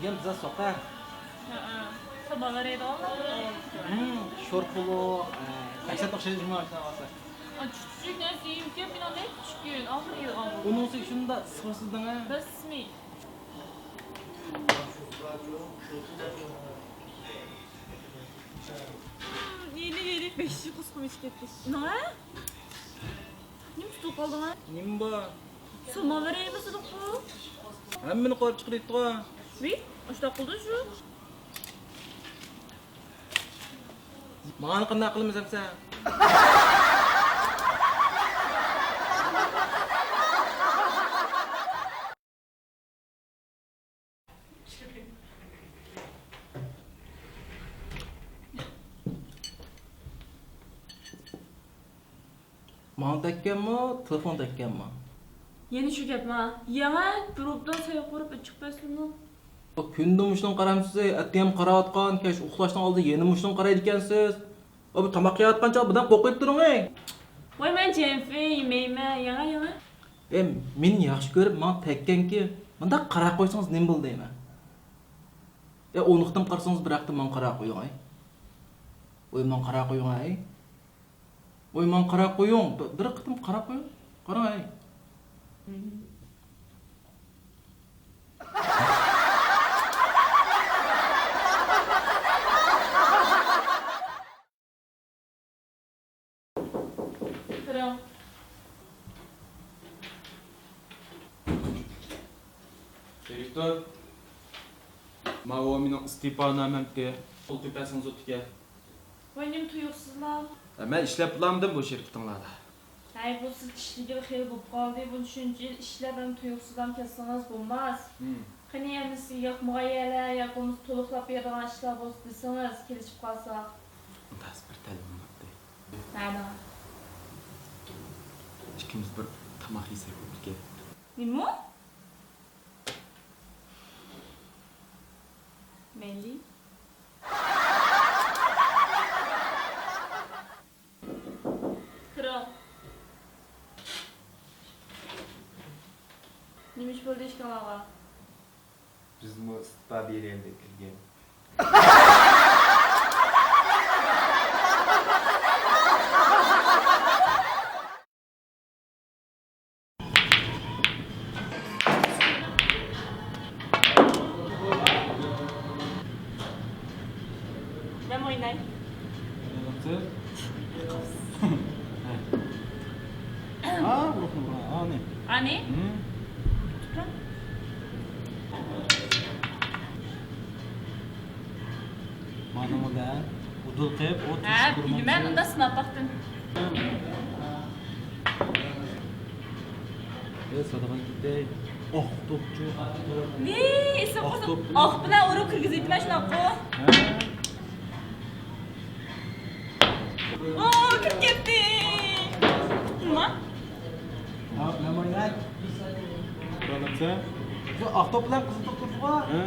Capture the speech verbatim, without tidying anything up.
دېگەن بىزا سوقا. ھەئە. سامان بېرىدىغانلار. ھىم، شورپىلىق، ئە، دەھشەت ئوخشايدۇ جۇما ئاشۇنداق بولسا. ئا، چۈچۈك نەرسە يېيىمكەن، مېنىڭ نەچچە كۈن ئاغرىيدىغان بولدى. ئۇنىڭ ئۈستىگە شۇنداق ئىسسىق سىزدىڭە. بەسمى. ھىم، يېنى يېنى بەش يىل قۇسقۇم ئىچىپ كەتتى. نېمە؟ نېمە تۇتۇپ قالدىڭ ھە؟ نېمە بار؟ ساماللار ئەمەس ئىدىغۇ. ھەممىنى قويۇپ چىقىرىۋېتىدىغۇ. ۋىي، ئاشۇنداق قىلدى شۇ. ماڭا قانداق قىلىمىز ئەمسە؟ ماڭا تەگكەنمۇ، تېلېفون تەگكەنمۇ؟ يەنە شۇ گەپما؟ يېڭى بىر ئوبدان ساياق بېرىپ ئېچىق بەرسىمۇ؟ كۈندە مۇشۇنىڭغا قارامسىز، ئەتىگەن قاراۋاتقان، كەچ ئۇخلاشنىڭ ئالدىدا يەنە مۇشۇنىڭغا قارايدىكەنسىز. ئۇ بىر تاماق يەۋاتقان چاغ بىردەم قوقۇپ تۇرۇڭ ئەي. ۋاي، مەن جەنفى يېمەيمەن، يېڭى، يېڭى. ئەي، مېنى ياخشى كۆرۈپ ماڭا تەگكەنكى، مۇنداق قاراپ قويسىڭىز نېمە بولدى دەيمەن. ئەي، ئون قېتىم قارىسىڭىز بىر ھەقتە ماڭا قاراپ قويۇڭ ئەي. ۋاي، ماڭا قاراپ قويۇڭ ئەي. ۋاي، ماڭا قاراپ قويۇڭ. بىر، بىر قېتىم قاراپ قويۇڭ. قاراڭ ئەي. كىرىڭ. دىرېكتور، ماۋۇ مېنىڭ ئىستېپانامەمتى. پۇل تۆپەسىڭىز ئوتتىكەن. ۋاي، نېمە تۇيۇقسىزلا؟ ھە، مەن ئىشلەپ بولالمىدىم بۇ شىركىتىڭلاردا. ھەي، بۇ سىز ئىشلىگىلى خېلى بوپ قالدى. بۇنى شۇنچە يىل ئىشلەپ ھەم تۇيۇقسىزلام كەتسىڭىز بولماس. ھىم. قېنى، ئەمدى سىزگە ياقمىغان يەرلەر ياكى بولمىسا تولۇقلاپ بېرىدىغان ئىشلار بولسا دېسىڭىز، كېلىشىپ قالساق. ئۇنداق بىر تەلىپىم بار ئىدى. نەدە؟ ئىككىمىز بىر تاماق يېسەك بوپتىكەن. نېمە؟ مەيلى. كىرىڭ. نېمە ئىش بولدى ئىككىڭلارغا؟ بىزمۇ ئىستېپا بېرەيلى دەپ كىرگەن. مەن ئويناي. ئا، ئۇرۇقنى ئۇرغان. ئانى. ئانى؟ ھىم. تۇتۇڭ. مانا بۇ بىلەن ئۇدۇل قىلىپ، ئۇ ھە، تېشىپ بىلىمەن، ئۇندا سىناپ باقتىم. ئە، سادىغان كېتەي. ئاق توپچۇ، ئاق توپ. نى، ئېسىم ئاق قوشۇپ، توپ بىلەن. ئاق بىلەن ئۇرۇپ كىرگۈزۈۋېتىمەن شۇنداققۇ. ھە. ئو، كىرىپ كەتتى. نېمە؟ ھە، نېمە ئويناي؟ قورالاتسا؟ شۇ ئاق توپ بىلەن قىزىل توپ تۇرسىغۇ. ھە.